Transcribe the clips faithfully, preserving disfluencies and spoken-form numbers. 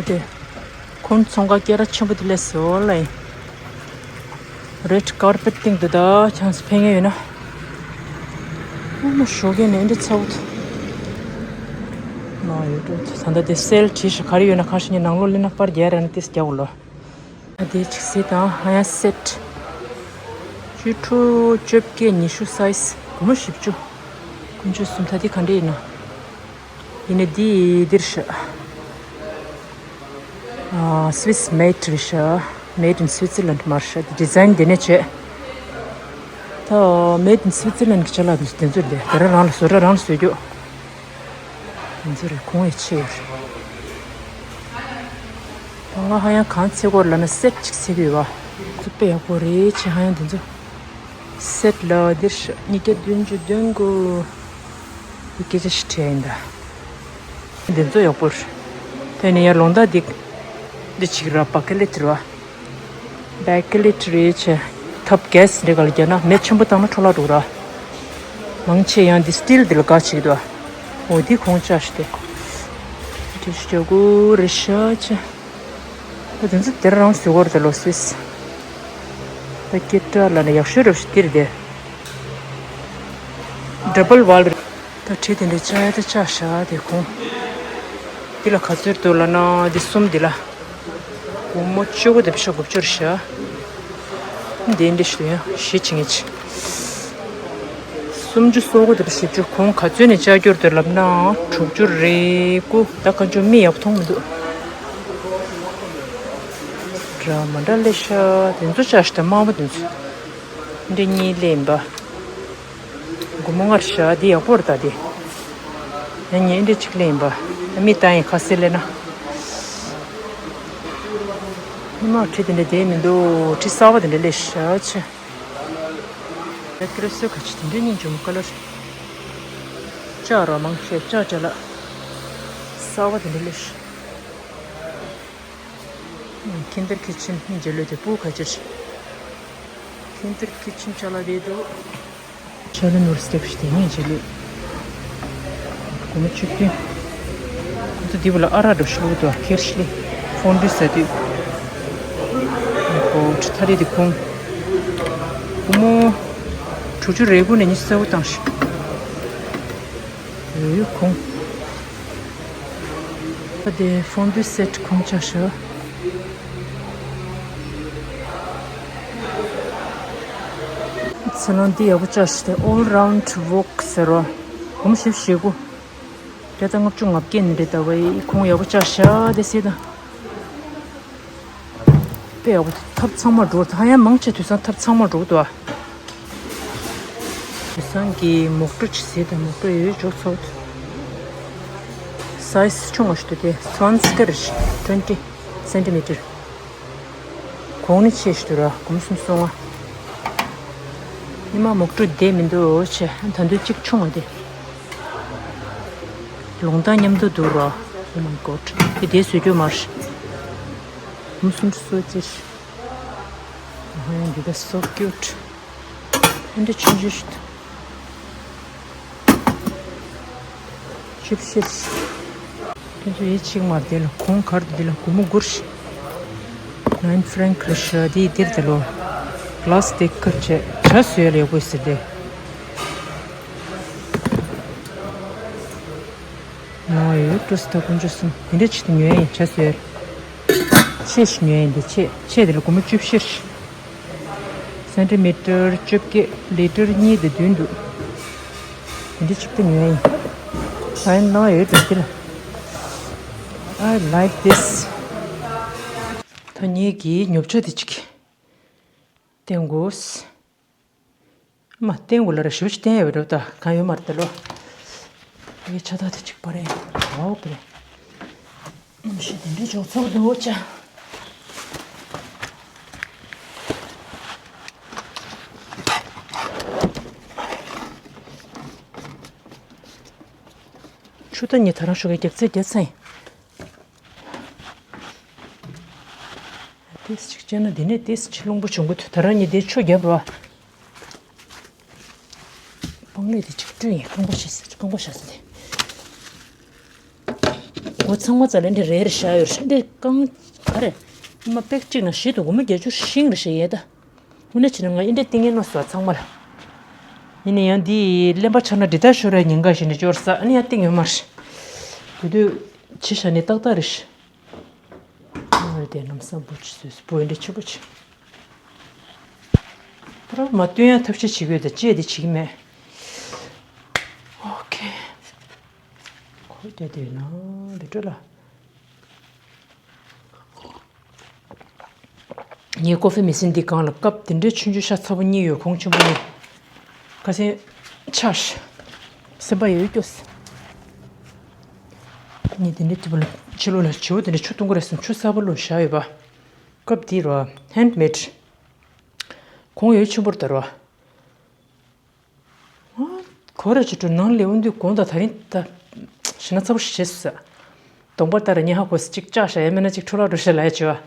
དེ། ཁོང་ཚོང་ཁང་སྐད་གྲགས་ཆེན་པོ་དེ་ལས་སོ་ལ་ཡིན། རེད་ཀར་པེཊ་སྟེང་དུ་ད་ཆང་སི་ཕེབས་མཁན་ཡོད་ན། ཨ་མ་ཞོགས་ཀས་ནས་འདི་ཚ་བོ་ཐུ། ན་ཡོད་འགྲོ། ད་ལྟ་དེ་སེལ་བྲིས་ཤག་ག་རེ་ཡོད་ན་ཁ་ཤས་ནས་ནང་ལོགས་སླེབས་ན་པར་རྒྱག་ར་ན་ཏིས་རྒྱག་འོ་ལོ། ཨ་དེ་ཅིག་སེ་དང་ཧ་ཡང་སེ་ཊི། བཅུ་དྲུག་བཅོ་བརྒྱད་ཉི་ཤུ་སའི་ཛི་སྒོར་མོ་བཞི་བཅུ། དཀོན་མཆོག་གསུམ། ད་འདི་ག་འདྲ་ཡིན་ན། ཡིན་ནའི་འདི་འདིར་ཤ། ཨ་སི་ཝི་སི་མེ་ཌི་རེད་ཤག Made in Switzerland མ་རེད་ཤག་འདི་ཌི་ཛའིན་འདི་ནས་བྱས། ད་Made in Switzerland གི་ཅ་ལག་འདི་འདི་ཚོ་རེད། དེ་རང་རང་ལ་བཟོ་གྲྭ་རང་ལ་བཟོས་རྒྱུ། འདི་ཚོ་རེད། གོང་ཡི་ཆེ་ཡོད་རེད། ད་ང་ཧ་ཡང་གང་འཚོལ་གོ་རེད་ལབ་ན་སེ་ཊི་ཅིག་འཚོལ་གི་ཡོད་པ། འདི་དཔེ་ཡག་པོ་རེད། ཅེས་ཧ་ཡང་འདི་ཚོ། སེ་ཊི་ལ་འདིར་ཤ་ཉིས་བརྒྱ་བདུན་ཅུ་དོན་དགུ། འདི་སྐད་ཆ་ཞིག་དྲིས་ཡིན་ད། འདི་ཚོ་ཡག་པོ་རེད། དེ་ནས་ཡར་ལོང་ད་འདི། འདི་གཅིག་ར་བ་ཀི་ལི་ཊི་རེད་བ། བ་ཀི་ལི་ཊི་རེད་ཅེ། ཐབ་གེ་སི་འདི་ག་ལ་རྒྱག་ན་མེ་ཆེན་པོ་བཏང་ན་འཕྲོ་བརླག་འགྲོ་གི་ར། མང་ཆེ་ཡང་འདི་སི་ཊིལ་འདི་ལ་དགའ་ཅིག་འདུག་འོ་འདི་གོང་ཆ་ཞིག་སྟེ། འདི་ཞིག་རྒྱག་དགོས་རེད་ཤག་ཅེ། ད་དེ་ཚོ་དེར་རང་བཟོས་གོ་རེད་ད་ལོ་སིས། ད་ཀི་ཏྲ་ལ་ནི་ཡག་ཤོས་རབ་ཞིག་དེར་དེ། ཌ་བལ་ཝལ་རེད། ད་བྲིས་དེ་འདྲའི་ལྕགས་ཡ་དེ་ལྕགས་ཤག་དེ་གོང་། འདི་ལ་ག་ཚོད་འདུག་ལབ་ན་འདི་གསུམ་འདི་ལ། སྒོར་མོ་བཅུ་དགུ་དེ་བཞི་དགུ་བཅུ་རེད་ཤག་འདི་འདྲ་ཞིག་ཡང་ཞིབ་ཅིང་ངེས་ཅིག་སུམ་ཅུ་སོ་དགུ་དེ་བཞི་བཅུ། གོང་ག་ཚོད་ནས་ལྕགས་འགྱུར་དུ་ལབ་ན་དྲུག་ཅུ་རེ་དགུ། ད་ག་ཚོད་མི་ཡག་པོ་མཐོང་མི་འདུག་འདྲ་མ་འདྲ་ལས་ཤག་དེ་ཚོ་ལྕགས་ཤག་དེ་དམར་པོ་དེ་ཚོ། འདི་གཉིས་ལེན་པ། སྒོར་མོ་ལྔ་རེད་ཤག་འདི་ཡག་པོ་རེད་ད་འདི། ཡང་ངས་འདི་གཅིག་ལེན་པ། མི་ལྟ་ཡིན་ཁ་སེ་ལེན་ན། ཉི་མ་ཁྲི་དེ་འདྲ་བསྡད་མི་འདུག་ཁྲི་གསར་པ་དེ་འདྲ་ལས་ཤག་ཆེ། ཀི་རེ་སོ་ཁ་ཆེ་དེ་འདྲ་སྙིང་རྗེ་མོ་ཀ་ལར། ལྕགས་རོ་མང་ཆེ་ལྕགས་ཅ་ལག་གསར་པ་དེ་འདྲ་ལས་ཤག་ཁེན་ཏར་ཁི་ཆན་སྙིང་རྗེ་ལོས་དེ་སྤུ་ག་ཆེ་ཆེ། ཁེན་ཏར་ཁི་ཆན་ཅ་ལག་དེ་འདུག་ཤ་ལ་ནོར་སྟེགས་ཤིག་དེ་སྙིང་རྗེ་ལོས། སྒོར་མོ་བཅུ་བདུན། ཁོ་ཚོ་འདི་བ་ལ་ཨ་རག་འགྲོ་ཤི་ལུགས་དུ་ཁེར་ཤི་ལི་ཧྥོན་ཌུ་ཟ་དུས། ཨ་ཁོ་ཁྲི་ཐ་རེ་དེ་ཁོང་། སྒོར་མོ་དྲུག་ཅུ་རེ་དགུ་ནས་ཉི་ཤུ་རྩ་དགུ་བཏང་ཤག་འོ་ཡོད་ཁོང་། ཨ་དེ་ཧྥོན་ཌུ་སེ་ཊི་ཁོང་ཆ་ཤག་ཚེ་ལང་འདི་ཡག་པོ་བཅའ་ཤི་སྟེ་All Round Wok ཟེར་བ། སྒོར་མོ་བཞི་བཅུ་ཞེ་དགུ། བརྒྱ་དང་ལྔ་བཅུ་ང་བརྒྱད་ནི་རེད་ད་བའི་ཁོང་ཡག་པོ་བཅའ་ཤག་དེ་སྲིད་དང་། དཔེ་ཡག་པོ་ཐབ་ཚང་མ་འགྲོ་ད་ཡང་མང་ཆེ་དུས་སང་ཐབ་ཚང་མ་འགྲོ་འདུག་ཨ། དུས་སང་གི་མོག་ཊོ་ཅི་སྲིད་དང་མོག་ཊོ་ཡོད་འཇོག་ཚོགས། སའི་ཛི་ཆུང་བ་ཞིག་འདུག་སྟེ་ཚོན་སི་ཀར་ཊི་ཝེན་ཊི་སེན་ཊི་མི་ཊར། གོང་ནི་ཆེ་ཞིག་འདུག་ར་སྒོར་མོ་སུམ་ཅུ་སོ་ལྔ། ཉི་མ་མོག་ཊོ་བསྡད་མི་འདུག་ཆེ་ད་དུང་གཅིག་ཆུང་བ་དེ། ལོང་ཏང་མཉམ་དུ་འདུག་ར། Oh my god དེ་དེ་བཟོས་རྒྱུ་མ་རེད། སྒོར་མོ་སུམ་ཅུ་སོ་གཅིག་ཧོ་ཡང་འདི་ད་so cute འདི་ཆུང་ཆུང་ཞིག་འདུག་ཅིབ་ཤིབ། དེ་ཚོ་ཡིད་ཆེས་མ་དེ་ལ་གོང་གར་དུ་དེ་ལ་སྒོར་མོ་དགུ་རེད། ནའིན་ཧྥ་རན་ཁི་རེད་ཤག་དེ་དེར་དེ་ལོ། གླ་སི་ཊིག་ཁར་བྱས་ཇ་བཟོས་ཡ་ལ་ཡག་པོ་ཟེར་ཏེ། ནོ་ཡོད་ཀྲུ་སི་ད་དཀོན་མཆོག་གསུམ་དེ་འདྲ་ཆེད་དུ་ཉོས་ཡིན་ཇ་བཟོས་ཡ། ཆེ་ཞིག་ཉོས་ཡིན་དེ་ཆེ་ཆེ་དེ་ལ་སྒོར་མོ་བཅུ་བཞི་རེད། སེན་ཊི་མི་ཊར་བཅོ་བརྒྱད། ལི་ཊར་གཉིས་དང་བདུན་འདུག་དེ་འདྲ་གཅིག་ཏུ་ཉོས་ཡིན། ད་ཡིན་ནོ་ཡོད་དེ་འདི་ལ། I like this. ད་ངེད་ཀྱིས་ཉོ་ཆ་དེ་གཅིག་བསྟན་དགོས། མ་བསྟན་དགོས་ལ་ར་ཞིབ་ཞིབ་བསྟན་ཡོད་རེད་ད་གང་ཡོད་མ་རེད་ད་ལོ། ངའི་ཆ་ད་དེ་གཅིག་པ་རེད། ཨོ་པ་རེད། ཨམ་ཤི་དེ་འདྲའི་འཇོག་ཚོགས་འདུག་ཅག་ཆུ་ད་ཉི་ད་རང་ཤོག་གི་རྒྱག་ཚད་རྒྱག་ཚད་ཡིན། ཏིས་ཅིག་བྱས་ན་འདི་ནས་ཏིས་ཅིག་རླུང་པོ་བྱུང་གི་འདུག་ད་རང་ཉིད་དེ་ཆུ་རྒྱབ་རོགས། སྤང་ལེབ་དེ་ཅིག་བཀྲུས་ཡིན། རྐང་པ་ཤ་ཟ་རྐང་པ་ཤ་ཟ་དེ། འོ་ཚང་མ་རྩ་ལ་འདི་རེ་རེ་བཞག་ཡོད་རེད། འདི་རྐང་ག་རེ། ངོ་མ་པེག་གཅིག་ནང་བཞི་འདུག་སྒོར་མོ་བརྒྱད་ཅུ་ཤིང་རེ་བཞག་ཡས་ད། དངོས་གནས་བྱས་ན་ང་འདི་འདྲ་བཏིང་ཡས་མནོ་སོང་ཚང་མ་ལ། ཡིན་ན་ཡང་འདི་གླེན་པ་ཆགས་ན་འདི་ལྟར་ཤོར་ཡ་ཉེན་ཁ་ཞིག་ནས་སྐྱོར་ས། ཨ་ནི་ཡང་བཏིང་ཡོད་མ་རེད། དེ་དུས་ཕྱི་བཞག་ནས་ཏག་ཏག་རེད། ཨ་རེ་དེ་ལམ་སང་བུ་ཆུ་བཟོས་བུ་འདི་འདྲ་ཆེན་པོ་ཆེ། པུ་ར་མ་བཏོན་ཡ་ཐབས་ཤེས་བྱེད་ཀྱི་ཡོད་ད་ཅེས་དེ་བྱེད་ཀྱི་མེད། ཨོ་ཁེ། ཁོ་བསྡད་དེ་ན་འདི་སྤྲོད་ལ། ངའི་ཀོ་ཧྥི་མི་སིན་འདི་སྒང་ལ་ཀབ་དེ་འདྲའི་ཆུང་ཆུང་ཤ་ཚ་པོ་གཉིས་ཡོད། གོང་ཆེན་པོ་གཉིས། ཁ་སང་ཆགས་ཤག་སེམས་པ་ཡོད་སྐྱོ་ས། ངས་དེ་འདྲའི་དུས་པ་ལ་ཕྱི་ལོགས་ལ་བྱིའུ་དེ་འདྲ་ཆུ་འཐུང་གི་རེད་བསམ་ཆུ་གསར་པ་བླུགས་བཞག་ཡོད་པ། ཀབ་འདི་རོ་ཧན་མེད། གོང་ཡོད་ཆེན་པོར་དར་བ། གོ་ར་ཅི་འགྲོ་ནང་ལས་འོང་དུས་དགོང་དག་ད་རིང་ད་ཞེ་ན་ཚ་པོ་ཞེས་སུ་ཟ། གདོང་པ་ལྟར་ཉི་ཧ་གོ་ས་གཅིག་བཅག་བཞག་ཡ་མེད་ན་གཅིག་འཕྲོ་བརླག་འགྲོ་ཤེས་ལ་ཡ་བྱེད་བ།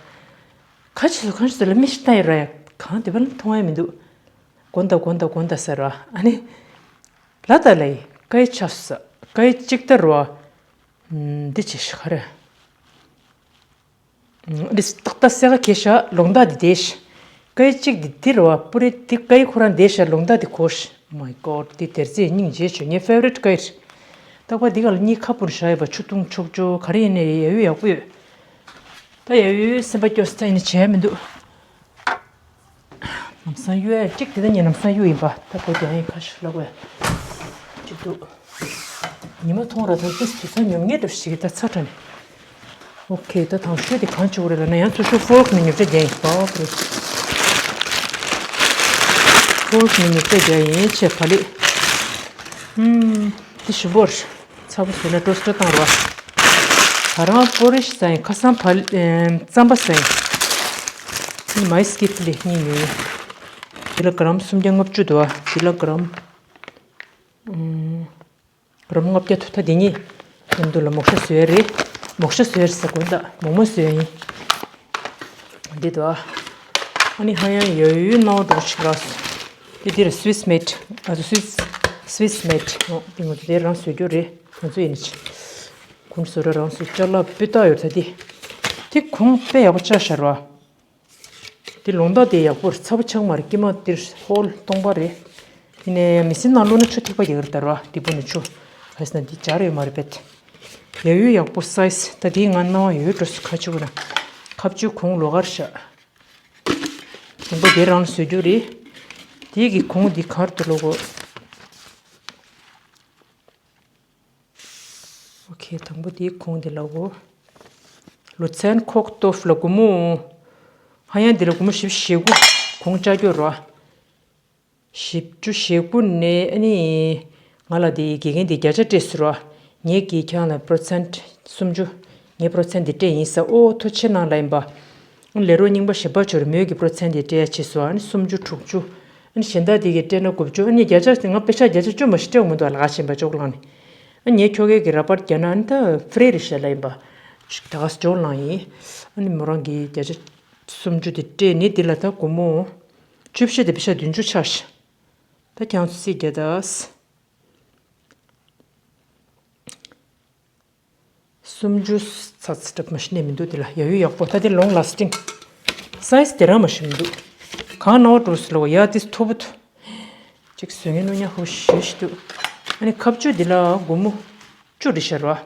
ཁ་ཆེ་སུ་གང་ཞིག་ལ་མི་ཞིག་ལྟ་ཡི་ར་ཡ་གང་དེ་བ་ལ་མཐོང་ཡ་མི་འདུག་དགོང་དག་དགོང་དག་དགོང་དག་ཟེར་བ་ཨ་ནི། ལ་ད་ལ་ཡི་ཀ་ཡི་ཆ་སུ་ཟ་ཀ་ཡི་གཅིག་ལྟར་བ། འདི་ཅི་ཞིག་ག་རེ། འདི་ཏག་ཏག་སེ་ག་གེ་ཤ་ལོང་ད་འདི་དེ་ཤ། ཀའི་གཅིག་འདི་འདི་རེད་བ། པུ་རི་འདི་ཀའི་ཁོ་རང་འདི་ཤ་ལོང་ད་འདི་གོ་ཤ། My God འདི་དེར་རྩེ་སྙིང་རྗེ་བྱོས་ངའི་ཕེ་ཝ་རིཊ་ཀའི་རེད། རྟག་པར་འདི་ག་ལ་གཉིས་ཁ་སྤུར་བཞག་ཡོད་པ་ཆུ་འཐུང་ཆོག་ཆོག་ག་རེ་ཡིན་ནའི་ཡ་ཡུ་ཡག་པོ་ཡོད། ད་ཡ་ཡུ་སེམས་པ་སྐྱོ་ས་ད་ཡིན་ན་བྱས་མི་འདུག་ལམ་སང་གཡུག་ཡ་གཅིག་དེ་ད་ཉིན་ལམ་སང་གཡུག་ཡིན་པ་ད་བོད་ཀྱང་ཡིན་ཁ་ཤས་ལབ་དགོས་གཅིག་འདུག་ཉི་མ་མཐོང་ར་ད་ཏིས་དུས་ཚོད་ཉོབ་ངེས་འདྲ་ཞིག་ད་ཚ་དྲན། ཨོ་ཁེ་ད་དང་ཤོས་དེ་གང་བྱུག་རེད་ལ་ན་ཡང་ཚོ་ཤོ་ཕོག་ནི་ཉོབ་ཆ་རྒྱན་ཡིན་པ་རེད། ཕོག་ནི་ཉོབ་ཆ་རྒྱན་ཡིན་ཆེ་བ་ལི། ཨུམ། དེ་ཞུ་བོར། ཚ་པོ་བཟོས་ན་ཊོ་སི་ཊར་བཏང་རོགས། ད་རང་པོ་རི་ཤི་ཟ་ཡིན་ཁ་སང་བ་ལི་རྩམ་པ་ཟ་ཡིན། ནི་མའི་སི་ཀིབ་ལི་གཉིས་ཉོས། དེ་ལ་གྲམ་སུམ་བརྒྱ་ལྔ་བཅུ་འདུག་ཨ་དེ་ལ་གྲམ། ཨུམ། གྲམ་ལྔ་བརྒྱ་ཐུབ་ཐ་དེ་གཉིས། ཡིན་འདུག་ལ་མོག་ཤ་བཟོས་རེད། མོག་ཤ་བཟོས་རེད་ཟ་དགོས་ད་མོག་མོག་བཟོས་ཡིན། འདི་དོ། ཨ་ནི་ཧ་ཡང་ཡ་ཡུ་ནའོ་འགྲོ་ཞིག་རག་སོང་། དེ་འདིར་སུ་ཝིས་མེད། ཨ་ཚོ་སུ་ཝིས་སུ་ཝིས་མེད། འོ་དེ་ང་ཚོ་དེ་རང་བཟོས་རྒྱུ་རེད་ང་ཚོ་ཡིན་ནི་ཆེ། ཁོང་བཟོ་ར་རང་བཟོས་ཅ་ལག་སྤུས་དག་ཡོད་ད་དེ། དེ་གོང་དཔེ་ཡག་པོ་ཆགས་ཤར་བ། དེ་ལོང་ད་དེ་ཡག་པོ་རེད་ཚ་པོ་ཆགས་མ་རེད་དཀྱིལ་མ་དེར་ཧོལ་སྟོང་པ་རེད། དེ་ནས་མི་སེར་ནང་བླུགས་ན་ཆུ་ཐིགས་པ་རྒྱག་གི་རེད་ད་ར་བ་དེ་པོ་ནས་ཆུ། ག་ཟེར་ན་འདི་སྦྱར་ཡོད་མ་རེད་པས། ཡ་ཡུ་ཡག་པོ་སའི་ཛི་ད་དེའི་ང་སྣང་བ་ཡོད་འགྲོ་སུ་ཁ་ཆུ་བོ་ན། ཁ་བཅུ་གོང་ལོག་གར་བཞག་དང་པོ་དེ་རང་བཟོ་རྒྱུ་རེད། དེའི་གི་གོང་འདི་གར་དུ་ལོག་གོ། ཨོ་ཁེ་དང་པོ་དེའི་གོང་དེ་ལ་གོ། ལོ་ཚན་ཁོག་ཏོ་ཕ་ལ་སྒོར་མོ། ཧ་ཡང་དེ་ལ་སྒོར་མོ་བཞི་བཅུ་ཞེ་དགུ་གོང་བཅག་རྒྱུ་རོ། བཞི་བཅུ་ཞེ་དགུ་ནས་ཨ་ནི། ང་ལ་དེ་དགེ་རྒན་དེ་བརྒྱ་ཆ་སྤྲད་ཟེར་རོ། ངས་ཀྱིས་ཁྱང་ལ་པོ་རོ་ཚན་སུམ་ཅུ། ངས་པོ་རོ་ཚན་དེ་སྤྲད་ཡིན་ས་ཨོ་ཐུགས་རྗེ་ཆེ་གནང་ལ་ཡིན་པ། ལས་རོགས་རྙིང་པ་གཞན་པ་ཚོར་མོས་ཀྱི་པོ་རོ་ཚན་དེ་སྤྲད་ཡ་བྱས་སོ་ཨ་ནི་སུམ་ཅུ་དྲུག་ཅུ། ཨ་ནི་གཞན་དག་དེ་གི་སྤྲད་ན་དགུ་བཅུ་ཨ་ནི་བརྒྱ་ཆ་ང་པེ་ཤ་བརྒྱ་ཆ་བཅུ་མ་ཞིག་སྤྲད་འོང་མི་འདུག་ལ་ཁ་ཆེན་པ་ཅོག་ལང་ནི། ཨ་ངས་ཁྱོ་གས་ཀྱི་ར་པར་རྒྱག་ན་ཨ་ནི་ད་ཧྥི་རི་རེད་ཤག་ལ་ཡིན་པ། ད་ག་ཅོག་ལང་ཡིན། ཨ་ནི་མོ་རང་གི་བརྒྱ་ཆ་སུམ་ཅུ་དེ་སྤྲད་ནི་དེ་ལ་ད་སྒོར་མོ། བཅུ་བཞི་དེ་པེ་ཤ་བདུན་ཅུ་ཆགས་ཤག་ད་ཁྱང་ཚུ་སི་རྒྱ་དག་སུམ་ཅུ་ཚ་ཚ་གྲབས་མ་ཤི་ནས་མི་འདུག་དེ་ལ་ཡ་ཡུ་ཡག་པོ་ད་དེ་ལོང་ལ་སི་ཊིང་། སའི་ཛི་དེ་རང་མ་ཤི་མི་འདུག་གང་ནའོ་ཀྲོ་སི་ལོ་ཡ་དེ་མཐོ་པོ་ཐུ། ཅིག་བཟོས་ངན་ནོ་ཉ་ཧོ་ཤི་ཤི་འདུག་ཨ་ནི་ཁ་བཅུ་དེ་ལ་སྒོར་མོ་བཅུ་རེ་ཤར་བ།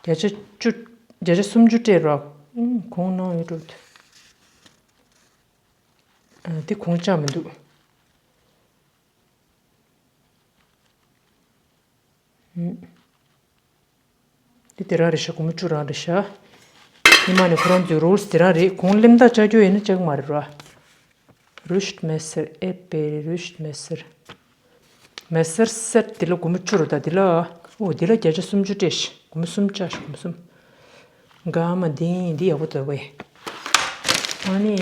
བརྒྱ་ཆ་བཅུ། བརྒྱ་ཆ་སུམ་ཅུ་སྤྲད་ར། ཨུམ་གོང་ནའོ་ཡོད་འགྲོ་འདུག་ཨ་དེ་གོང་བཅག་མི་འདུག་འདི་དེ་རང་རེད་ཤག་སྒོར་མོ་བཅུ་རང་རེད་ཤག་ཉི་མ་ནས་ཁོ་རང་ཚོའི་རུལ་སི་དེ་རང་རེད། གོང་གླེན་རྟགས་བཅག་རྒྱུ་ཡིན་ན་བཅག་གི་མ་རེད་ར། རུཤ་མེ་སར་ཨེ་པེ་རུཤ་མེ་སར། མེ་སར་སེར་དེ་ལ་སྒོར་མོ་བཅུ་རུ་ད་དེ་ལ། ཨོ་དེ་ལ་བརྒྱ་ཆ་སུམ་ཅུ་སྤྲད་ཤག་སྒོར་མོ་གསུམ་བཅག་ཤག་སྒོར་མོ་གསུམ། ག་མ་དེ་འདི་ཡག་པོ་འདུག་བས། ཨ་ནི།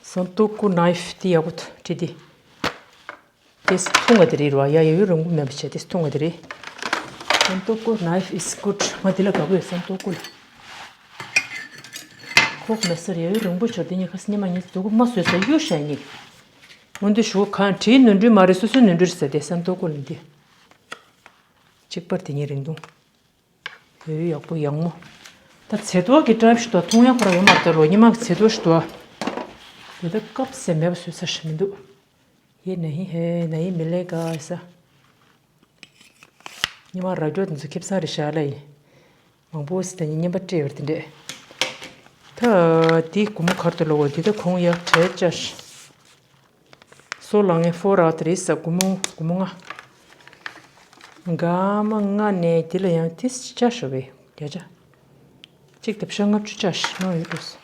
སང་ཏོ་ཀུ་ནའིཕ་དེ་ཡག་པོ་འདུག་བྲིས་ཏེ། དེ་ཐུང་བ་དེ་རེད་ར་ཡ་ཡ་ཡུ་རིང་པོ་མེད་པ་བྱས་དེ་ཐུང་བ་དེ་རེད། སང་ཏོ་ཀུ་knife is good ང་དེ་ལ་དགའ་པོ་ཡོད་སང་ཏོ་ཀུ་ལ། ཁོག་མེ་སར་ཡ་ཡུ་རིང་པོ་བྱོས་དེ་ཉི་ཁ་སི་ཉི་མ་ཉི་དུ་ཀུ་མ་བཟོས་ས་གཡུ་ཤ་ཉི། སྔོན་དུ་ཞུ་གང་བྲིས་ནོར་འཁྲུལ་མ་རེད། སོ་སོའི་ནོར་འཁྲུལ་ཟེར་ཏེ་བསམ་ཐོག་ཀུན་ལ་འདི། གཅིག་པར་དེ་ཉིད་རིང་ཐུང་། ཡོད་ཡག་པོ་ཡག་མོ། ད་ཚེ་ཏོག་གི་ཊའིབ་ཞིག་ཏུ་མཐོང་ཡག་ཁོ་རང་ཡོད་མ་རེད་ད། ལོ་སྔོན་མ་གི་ཚེ་ཏོག་ཞིག་ཏུ། དེ་ད་སྐབས་སེ་མེད་པ་བཟོས་ཚར་ཞིག་མི་འདུག་ཡེ་ན་ཧི་ཧེ་ན་ཧི་མི་ལེ་ག་ས། ཉི་མ་ར་ཇོ་དེ་ཚོ་ཁེབས་ས་རེད་ཤག་ལ་ཡིན། མང་པོ་སི་ད་ཉི་མཉམ་པ་སྤྲད་ཡོད་དེ་འདྲས། ད་དེ་སྒོར་མོ་གར་དུ་ལོ་བ་འདི་ད་གོང་ཡག་གྲལ་བཅའ་ཤག་སོ་ལང་ངེ་ཕོར་ཨའུ་ཊི་རེད་ས། སྒོར་མོ་སྒོར་མོ་ལྔ། འགའ་མ་ལྔ་ནས་དེ་ལ་ཡང་དེ་བཅའ་ཤོག་བས་བརྒྱ་ཆ། གཅིག་དང་ཕྱག་ལྔ་བཅུ་བཅའ་ཤག་ནང་ཡོད་འགྲོ་ས།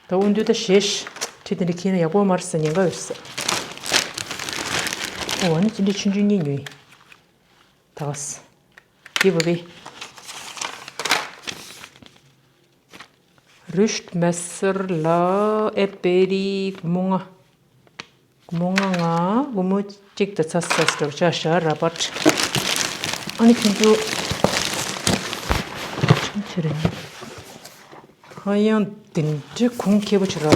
ད་དབུ་མདུན་ད་ཞེས་ཁྲི་དེ་འདྲ་ཁྱེར་ན་ཡག་པོ་མ་རེད་ས། ཉེན་ཁ་ཡོད་ས། ཨོ་ཨ་ནི་ཅི་འདྲ་ཆུང་ཆུང་གཉིས་ཉོས་ཡིན། ད་ག་ས། དེ་བ་བི། རུཤ་མེ་སར་ལ་ཨེ་པེ་རི་སྒོར་མོ་ལྔ། སྒོར་མོ་ལྔ་ལྔ་སྒོར་མོ་གཅིག་དང་ཚ་ས་སི་ཏོག་ཅ་ཤ་ར་པར། ཨ་ནི་ཁྱོད་ཚོ་ཆུང་ཆུང་རེད། ཧ་ཡང་དེ་འདྲའི་གོང་ཁེ་པོ་ཆེ་ར།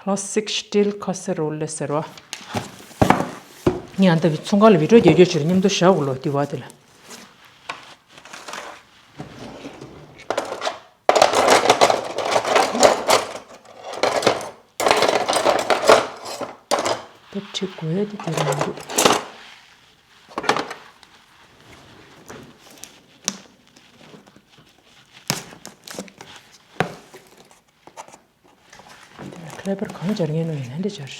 Classic steel casserole ཟེར་བ། ངས་ཨ་ད་ཚོང་ཁང་ལ་བི་ཌིའོ་རྒྱག་རྒྱུ་ཕྱིར་མཉམ་དུ་བཞག་གོ་ལོ་དེ་བ་དེ་ལ། ད་ཁྲི་དགོས་ཡ་དེ་དེ་རང་འདུག་ཁ་ལེ་པར་གང་སྦྱར་ངེས་ནོ་ཡིན་ན་འདི་སྦྱར།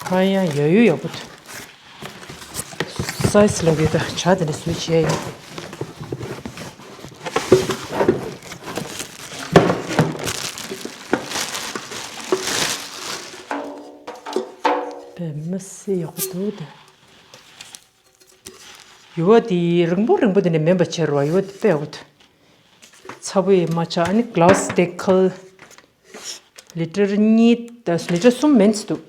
ཧ་ཡང་ཡ་ཡུ་ཡག་པོ་འདུག་སའི་སི་ལ་གི་ད་བྱ་དེ་འདྲ་བཟོས་བྱས་ཡོད། པད་མ་སེ་ཡག་པོ་འདུག་ད། ཡུ་བ་དེ་རིང་པོ་རིང་པོ་དེ་ནས་མེད་པ་བྱས་རོ། ཡུ་བ་དེ་དཔེ་ཡག་པོ་འདུག་ཚ་པོ་ཡི་མ་ཆགས། ཨ་ནི་གླ་སི་ཌེ་ཀལ་ལི་ཊར་གཉིས་དང་ལི་ཊར་གསུམ་མིན་ཙི་འདུག་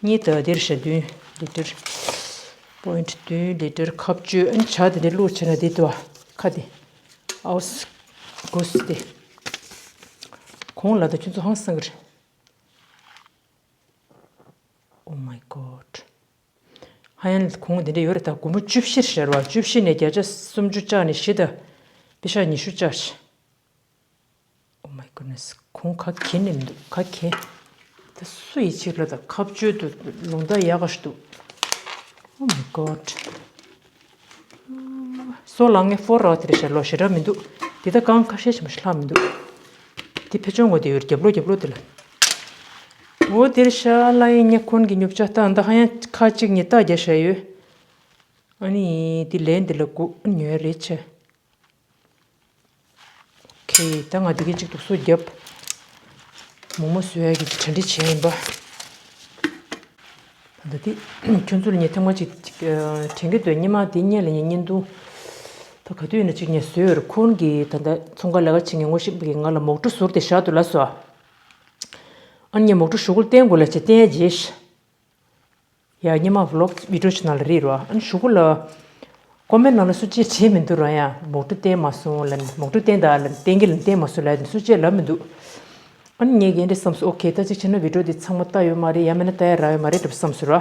གཉིས་དང་དེར་ཞག་བདུན་ལི་ཊར། པོ་ཡིན་ཊི་བདུན་ལི་ཊར་ཁ་བཅུ། ཨ་ནི་བྱ་དེ་འདྲ་བླུགས་བྱས་ན་དེ་འདུག་ཨ། ཁ་དེ་ཨའུ་སི་གོ་སི་དེ། གོང་ལ་ད་ཁྱོད་ཚོ་ཧང་སང་གི་རེད། Oh my god. ཧ་ཡང་གོང་དེ་འདྲ་ཡོད་རེད་ད། སྒོར་མོ་བཅུ་བཞི་ཤར་བ། བཅུ་བཞི་ནས་བརྒྱ་ཆ་སུམ་ཅུ་བཅག་ནས་བཞི་དང་། པེ་ཤག་ཉི་ཤུ་བཅག་ཤག Oh my goodness. གོང་ག་གེ་ནས་མི་འདུག་ག་གེ། ད་སུ་ཡི་ཆིག་ལ་ད་ཁ་བཅོས་དུ་ལུང་ད་ཡག་ག་ཞིག་འདུག Oh my god. སོ་ལང་ངེ་ཕོར་ར་དེ་རེད་ཤག་ལོ་ཞེ་དྲག་མི་འདུག་དེ་ད་གང་ཁ་ཤས་ཤིག་མ་ཤི་ལྷག་མི་འདུག་དེ་ཕེ་ཆོང་གོ་དེ་ཡོད་རྒྱབ་ལོ་རྒྱབ་ལོ་དེ་ལ། འོ་དེར་ཤ་ལ་ཡིན་ཉེ་ཁོན་གྱི་ཉོབ་ཆ་ལྟ་འདི་ཧ་ཡང་ཁ་གཅིག་ཉིས་རྟགས་རྒྱག་ཤ་ཡོད། ཨ་ནི་དེ་ལན་དེ་ལ་སྒུག་ཉོས་རེད་ཆེ། ཁེ་ད་ང་དེ་གི་གཅིག་ཏུ་སོ་རྒྱབ། མོག་མོག་བཟོ་ཡ་གི་གྲ་སྒྲིག་བྱས་ཡིན་པ། ད་ལྟ་དེ་ཁྱོད་ཚོ་ལ་ངས་ཐེངས་མ་གཅིག་དྲན་གི་འདུག་སྔོན་མ་དེ་སྔོན་ལ་ངས་བརྙན་ཐུང་། ད་ག་དུས་ཡིན་ན་གཅིག་ངས་བཟོས་ཡོད་རེད། ཁོང་གིས་ད་ལྟ་ཚོང་ཁང་ལས་ཀ་བྱེད་མཁན་ངོ་ཤེས་པ་གིས་ང་ལ་མོག་ཊ་བཟོ་སྟེ་བཞག་འདུག་ལབ་སོང་། ཨ་ནི་ངས་མོག་ཊ་ཞུ་སྐོར་བསྟན་དགོས་ལབ་བྱས་བསྟན་ཡ་བརྗེད་ཤག་ཡ་སྔོན་མ་ཝི་ལོག་བི་ཌིའོ་ཅིག་ནང་ལ་རེད་རོ། ཨ་ནི་གཞུག་གུ་ལ་ཀོ་མེན་ཊི་ནང་ལ་སུ་གཅིག་བྲིས་མི་འདུག་རོ། ཡ་མོག་ཊ་བསྟན་མ་སོང་ལབ་ནས། མོག་ཊ་བསྟན་ད་ལབ་ནས། བསྟན་གི་ལབ་ནས་བསྟན་མ་སོང་ལབ་ནས་སུ་གཅིག་ལབ་མི་འདུག་ཨ་ནི་ངས་གི་འདྲ་བསམ་སོང་། ཨོ་ཁེ་ད་གཅིག་བྱས་ན་བི་ཌིའོ་འདི་ཚང་མ་ལྟ་ཡོད་མ་རེད། ཡང་མིན་ན་ལྟ་ཡ་རག་ཡོད་མ་རེད་འདྲ་བསམ་སོང་རོ།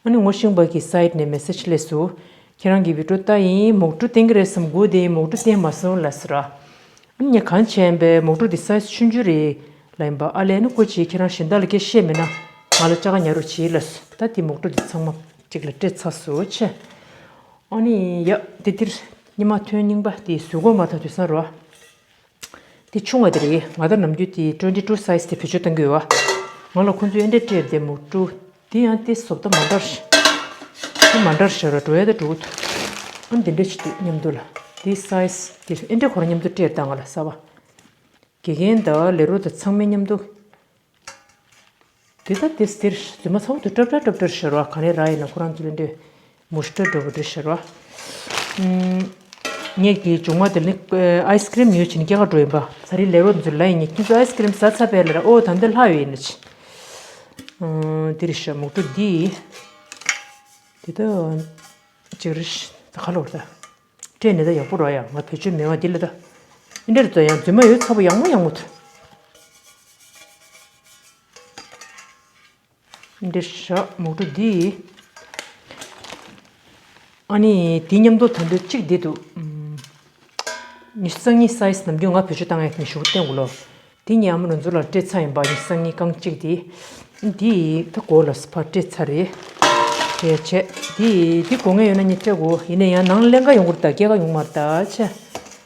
ཨ་ནི་ངོ་ཤེས་པ་གི་སའིཊ་ནས་མེ་སེཇ་སླེབས་སོང་། ཁྱེད་རང་གི་བི་ཌིའོ་ལྟ་ཡིན། མོག་ཊ་བསྟན་གི་རེད་བསམ། སྒུག་བསྡད་ཡིན། མོག་ཊ་བསྟན་མ་སོང་ལབ་སོང་རོ། ངས་གང་བྱས་པའི་མོག་ཊ་འདི་སའི་ཛི་ཆུང་ཆུང་རེད་ལབ་ཡིན་པ། ཨ་ལས་ནི་ཀོ་ཅི་ཁྱེད་རང་གཞན་དག་ལ་སྐད་བཤད་མེད་ན་ང་ལ་ཅ་ག་ཉར་རོགས་བྱེད་ལབ་སོང་། ད་དེ་མོག་ཊ་འདི་ཚང་མ་གཅིག་ལ་སྤྲད་ཚར་སོང་ཆེ། ཨ་ནི་ཡ་དེ་དེར་ཉི་མ་ཐོན་རྙིང་པ་དེ་བཟོ་དགོས་མ་ཐག་དུས་སང་རོ། དེ་ཆུང་བ་དེ་རེད། ང་ད་ནམ་རྒྱུན་དེ་ཊུ་ཝེན་ཊི་ཊུ་སའི་ཛི་དེ་བེད་སྤྱོད་གཏོང་གི་ཡོད་བ། ང་ལ་ཁོང་ཚོས་ཨེ་འདྲས་སྤྲད་དེ་མོག་ཊ། དེ་ཡང་དེ་བཟོ་ལྟ་མ་འདྲ་ཞིག་དེ་མ་འདྲ་ཞིག་ར་འགྲོ་ཡ་ད་འགྲོ་གི་འདུག་ཨ་འདི་འདྲ་ཞིག་འདུག་མཉམ་དུ་ལ། དེ་སའི་ཛི་དེ་ཨེ་འདྲ་ཁོ་རང་མཉམ་དུ་སྤྲད་ད་ང་ལ་གསར་པ། དགེ་རྒན་དང་ལས་རོགས་དང་ཚང་མས་མཉམ་དུ། དེ་ད་དེ་དེར་རྫུན་མ་ཚ་བོ་དུ་ཀྲབ་ཀྲབ་ཀྲབ་ཀྲབ་ཞིག་ར། ག་ནས་ར་ཡིན་ན་ཁོ་རང་ཚོ་ལ་འདྲ་མུ་ཤི་ཏོ་འགྲོ་བ་འདྲ་ཞིག་ར། ངས་ཀྱི་མཇུག་མ་དེ་ནི་ཨའི་སི་ཀི་རིམ་ཉོས་བྱས་ནས་སྐྱེལ་ག་འགྲོ་ཡིན་པ། ད་རེས་ལས་རོགས་ཚོ་ལ་ཡིན་ནས་ཁྱེད་ཚོ་ཨའི་སི་ཀི་རིམ་ཟ་ཚར་བས་ལབ་ར། ཨོ་ད་འདི་ལྷག་ཡོད་ཡིན་ལ་ཅི། འདིར་ཤ་མོག་ཊ་འདི། དེ་ད་ཅིག་རེད་ཤག་ད་ག་ལོར་ད། ནས་ད་ཡག་པོ་ར་ཡ། ང་བེད་སྤྱོད་མེད་པ་འདི་ལ་ད། འདིར་ད་ཡང་རྫུན་མ་ཡོད་ཚ་པོ་ཡག་མོ་ཡག་མོ་ད། འདི་ཞག་མོག་གྲུ་འདི། ཨ་ནི་དེ་མཉམ་དུ་ད་འདོད་གཅིག་འདི་འདུག་ཉི་ཤུ་རྩ་གཉིས་སའི་ཛི་ནམ་རྒྱུན་ང་བེད་སྤྱོད་བཏང་ཡག་མི་ཞུ་བསྟན་དགོས་ལོ། དེ་ཉི་ཨ་མ་རུ་འཛུ་ལ་སྤྲད་ཚར་ཡིན་པ། ཉི་ཤུ་རྩ་གཉིས་རྐང་གཅིག་དེ། འདི་ད་གོ་ལ་སི་ཕར་སྤྲད་ཚར་རེད། སྤྲད་བྱས་འདི་འདི་གོ་ངེས་ཡོད་ན་ངས་སྤྲད་དགོས། ཡིན་ན་ཡང་ནང་ལེན་ག་ཡོང་གི་རེད་ད། སྐྱེལ་ག་ཡོང་མ་རེད་ད་ཆེ།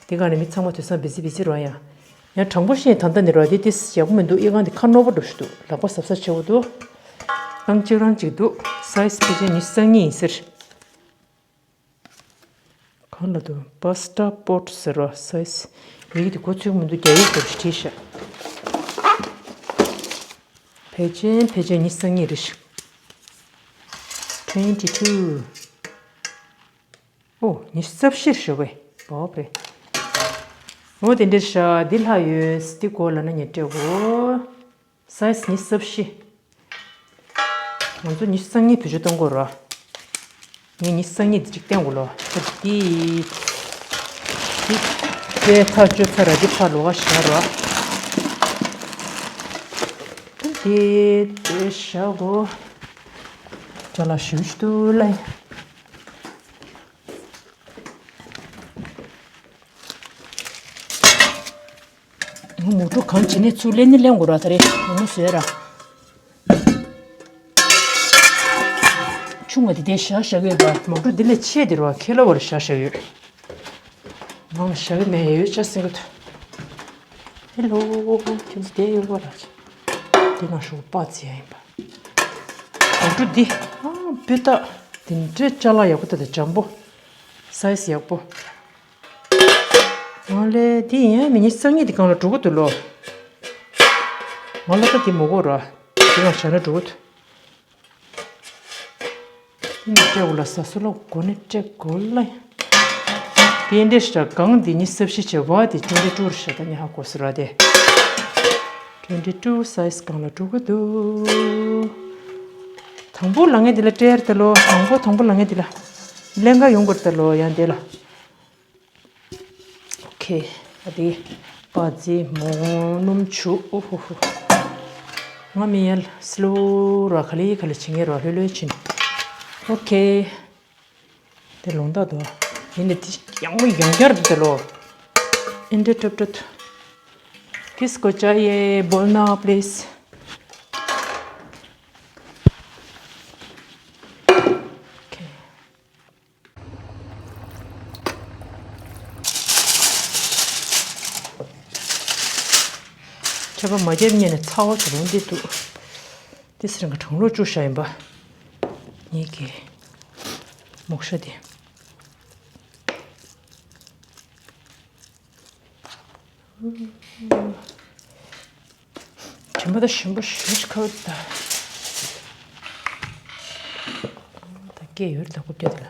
དེ་ག་ནས་མི་ཚང་མ་དུས་སང་བི་ཟི་བི་ཟི་རོ་ཡ། ཡང་དྲང་པོ་བཤད་ད་ལྟ་ནི་རོ་དེ་ཏིས་ཡག་པོ་མི་འདུག་ཨི་ཁང་དེ་ཁ་རྣོ་པོ་འགྲོ་ཞིག་འདུག་ལག་པ་གཟབ་གཟབ་བྱེད་དགོས་འདུག་རྐང་གཅིག་རང་གཅིག་འདུག་སའི་ཛི་ཕལ་ཆེར་ཉི་ཤུ་རྩ་གཉིས་ཡིན་ཟེར། གང་ལ་འདུག་པ་སི་ཏ་པོ་ཊི་ཟེར་བ་སའི་ཛི། ཡི་གེ་དེ་གོ་ཚོད་མི་འདུག་རྒྱ་ཡིག་འདྲ་པོ་ཞིག་བྲིས་ཤག་ཕལ་ཆེར་ཕལ་ཆེར་ཉི་ཤུ་རྩ་གཉིས་རེད་ཤག twenty two། ཨོ། ཉི་ཤུ་རྩ་བཞི་ཞུ་བས་བོ་བས། ཨོ་དེ་འདྲ་ཤག་འདི་ལྷག་ཡོད། འདི་གོ་ལ་ན་ཉེ་སྤྲད་གོ་སའི་ཛི་ཉི་ཤུ་རྩ་བཞི། ང་ཚོ་ཉི་ཤུ་རྩ་གཉིས་བེད་སྤྱོད་གཏོང་དགོས་ར། ངས་ཉི་ཤུ་རྩ་གཉིས་འདི་གཅིག་བསྟན་དགོས་ལོ། ད་འདི། འདི། དཔེ་ཐག་གཅོད་ཚར་ར་འདི་ཕར་ལོགས་ཀ་བཞག་ར། ད་འདི་དེ་བཞག་གོ་ཅ་ལག་ཞུ་ཞུ་ལ། ངོ་མོ་གྲུ་གང་བྱེད་ནས་ཚུར་ལེན་ནི་ལེན་དགོས་ར་ད་རེ་ངོ་མོ་བཟོས་ར། ཆུང་བ་འདི་དེ་བཞག་བཞག་ཡོད་པ། མོ་གྲུ་འདི་ལས་ཆེ་འདིར་བ་ཁེ་ལ་བར་བཞག་བཞག་ཡོད། ནང་ལ་བཞག་གི་མེད་ཡོད་ཅག་སེང་གི་ཐུ། ཧེ་ལོ། ཁྱོད་ཚོ་བསྡད་ཡོད་པ་ར། འདི་ནང་ཤོག་པ་བརྩི་ཡ་ཡིན་པ། མོ་གྲུ་འདི། ཨ་སྤུས་དག་འདི་འདྲའི་ཅ་ལག་ཡག་པོ་ད་ད་འཇམ་པོ། སའི་ཛི་ཡག་པོ། ང་ལས་དེ་ཡིན་མི་ཉི་ཤུ་རྩ་གཉིས་དེ་གང་ལ་འགྲོ་གི་འདུག་ལོ། ང་ལ་ད་དེ་མོ་གོ་ར། དེ་ང་བྱ་ན་འགྲོ་གི་འདུག་ཡིན་སྤྲད་གོ་ལ་ས་སུ་ལ་གོ་ནས་སྤྲད་གོ་ལ། དེ་འདྲ་ཞག་གང་དེ་ཉི་ཤུ་རྩ་བཞི་བྱས་བ་དེ་ཅུང་འདྲ་ཀྲུར་ཞག་ད་ཉི་ཧ་གོ་སི་ར་དེ། ཅུང་འདྲ་ཀྲུར་སའི་ཛི་གང་ལ་འགྲོ་གི་འདུག་དང་པོ་ལ་ངས་དེ་ལ་སྤྲད་ད་ལོ། དང་པོ་དང་པོ་ལ་ངས་དེ་ལ་ལེན་ག་ཡོང་གི་ད་ལོ་ཡང་དེ་ལ། ཨོ་ཁེ། ཨ་དེ། པ་ཙི་མོ་སྣུམ་ཆུ། ཨོ་ཧོ་ཧོ། ང་མི་ཡལ་སི་ལོ་ར་ག་ལེ་ག་ལེ་བྱེད་ངེས་ར་ལྷོད་ལྷོད་ཕྱིན། ཨོ་ཁེ། དེ་ལོང་ད་དོ། ཡིན་ནི་དེ་ཡང་མོ་ཡང་བསྐྱར་དེ་ལོ། ཨིན་དྲེ་ཀྲབ་ཀྲབ། ཀིས་ཀོ་ཅ་ཡེ་བོལ་ན་པི་ལིས། ཨོ་ཁེ། ཆར་པ་མ་བརྒྱབ་སྔོན་ནས་ཚ་བ་ཞིག་རང་འདི་འདུག་འདི་སི་རང་གི་གྲང་གློག་བཅུག་བཞག་ཡིན་པ། ངེད་ཀྱི་མོག་ཤ་དེ། དྲི་མ་ད་ཞིམ་པོ་ཞེ་ཞིག་ཁ་བ་ད། ད་སྐད་ཡོད་རེད་ད་རྐུབ་བཀྱག་དེ་ལ།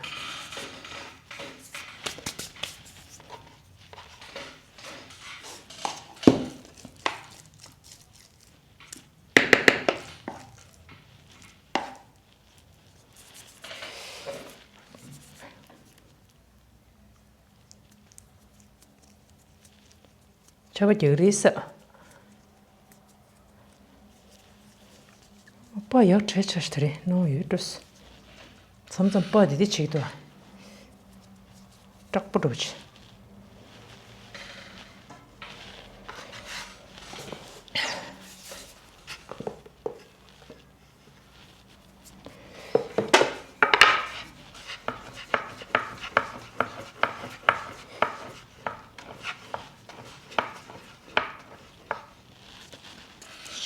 ཆར་པ་རྒྱག་རེས་ས། པ་ཡག་བྲེལ་ཆ་ཞིག་ད་རེས་གནང་ཡོད་འགྲོ། མཚམས་མཚམས་པ་འདི་འདི་བྱེད་ཀྱི་འདུག་སྐྲག་པོ་འགྲོ་བྱེད།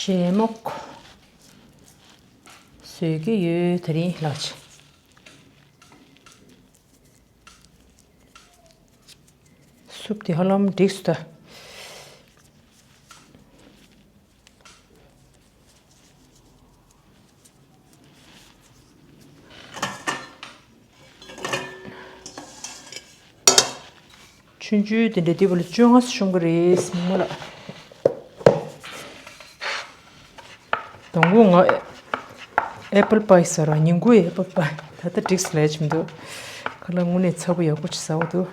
ཞལ་མོག་བཟོས་ཀྱི་ཡོད་དེ་རིང་ལགས། སུབ་དེ་ཧ་ལམ་འགྲིགས་སོང་ད། ཆུང་ཆུང་དེ་འདྲ་དེ་བ་ལ་བཅོ་ལྔ་ཤོང་གི་རེད་སྨོ་ལགས། དང་པོ་ང་ཨེ་པལ་པའི་ཟ་ར། ཉིན་གུང་ཨེ་པལ་པའི། ད་ལྟ་འགྲིགས་ལས་ཀྱི་མི་འདུག་ཁ་ལག་དངོས་གནས་ཚ་པོ་ཡག་པོ་ཅིག་ཟ་བ་འདུག་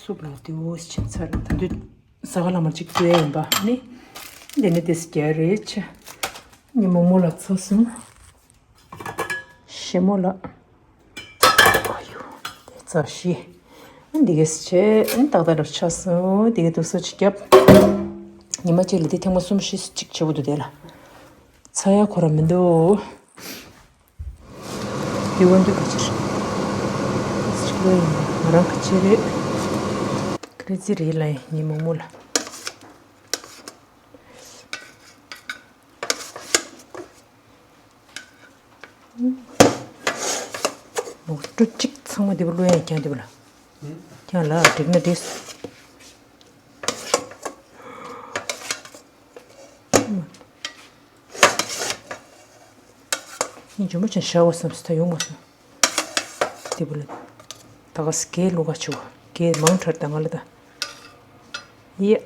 སུབ་ལ་དེ་འོ་ཕྱིན་ཚར། ད་དུས་ཟ་ཁ་ལ་མ་གཅིག་བཙོས་ཡིན་པ་ནི། འདི་ནི་དེ་སྐྱ་རེད་ཆ། ཉི་མ་མོ་ལ་ཚོ་སོང་། ཞི་མོ་ལ། ཨ་ཡོ། དེ་རྩ་བཞི། འདི་གས་བྱས་ཏག་ཏག་རུ་ཆགས་སོང་། འདི་གས་དུ་སོ་ཅིག་བརྒྱབ། ཉི་མ་གཅིག་ལ་འདི་ཐེངས་མ་གསུམ་བཞི་ཅིག་བྱེད་དགོས་འདུག་དེ་ལ། ཚ་ཡ་ཁོ་ར་མི་འདུག་དེ་བ་འདི་ག་ཅིག་རེད། ང་རང་ག་ཅི་རེད། ཀི་རེ་ཛི་རེད་ལ་ཡིན་མོག་མོག་ལ། མོག་སྤྲོ་གཅིག་ཚང་མ་དེ་བ་བླུག་ཡ་ཀྱང་དེ་བ་ལ། ཀྱང་ལ་འགྲིག་ན་འགྲིག་ཡིན། ཇོ་མོ་ཅན་ཤ་བ་བསམ་སི་ད་ཡོང་མ་སོང་། དེ་བུ་ལ། ད་ག་སི་གེ་ལུ་ག་ཆུ་གེ་མང་ཁྲར་ད་ང་ལ་ད། ཡེ།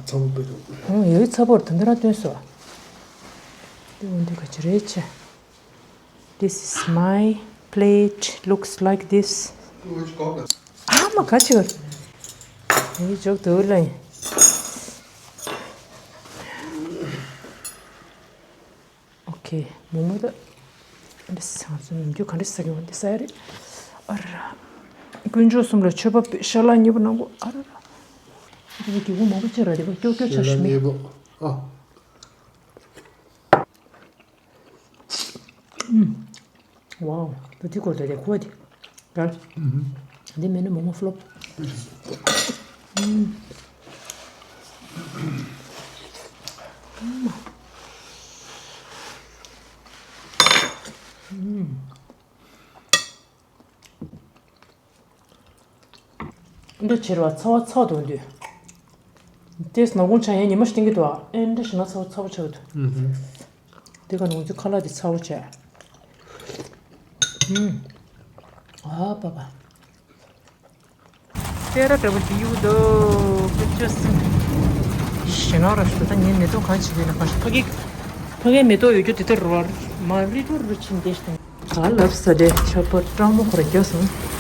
ཚ་བོ་པེ་རུ། ཨང་ཡོད་ཚ་བོར་ད་འདི་ར་སྟོན་སོ། དེ་འོན་ཏེ་ག་ཅི་རེད་ཆེ། This is my plate. Looks like this. ཨ་མ་ག་ཅི་བར། ཡེ་འཇོག་ཏུ་ལ་ཡིན། ཨོ་ཁེ། མོག་མོག་ད། འདི་སང་ཚོ་ནམ་རྒྱུན་ག་འདྲ་ཟ་གི་ཡོད་འདི་ཟ་ཡ་རེད། ཨ་ར། དཀོན་མཆོག་གསུམ་ལ་མཆོད་པ་ཕུལ། ཤ་ལག་མཉེས་པོ་གནང་དགོས། ཨ་ར་ར། འདི་གི་གུ་མང་པོ་ཅིག་ར་འདི་པ་ཀྱོག་ཀྱོག་ཆགས་ཤི་མེད། ཨ། ཨུམ། ཝའོ། ད་དེ་སྐོར་ད་དེ་ཁོ་དེ། གལ། འདི་མེད་ན་མོག་མོག་ཕ་ལོབ། ཨུམ། འདི་ཕྱིར་བ་ཚ་བ་ཚ་བ་འདུག་འདུག་དེས་ནག་ཁུང་ཆ་ཡན་ཉི་མ་ཞིག་བསྟན་གྱི་འདུག་ཨ་འདྲ་ཞིག་ན་ཚ་བ་ཚ་བ་ཆགས་འདུག་དེ་ག་ནང་ཚོའི་ཁ་ལག་དེ་ཚ་བོ་བྱས། ཨ་པ་པ། སེ་ར་འདྲ་པོ་ཞིག་གཡུག་འདུག་ཀུ་ཅོ་སི། ཞེ་ནོ་ར་ཤོ་ད་ངའི་མེ་ཏོག་གང་བྱེད་དགོས་ན་གང་ཕ་གི། ཕ་གིའི་མེ་ཏོག་ཡོད་རྒྱུ་དེ་ལྟར་རོ། མ་རི་རུ་རུ་ཕྱིན་བསྡད་ཤིང་། ག་ལབ་ས་དེ་ཆོག་པོ་སྤྲང་མོ་ཁོ་ར་རྒྱོ་སོང་།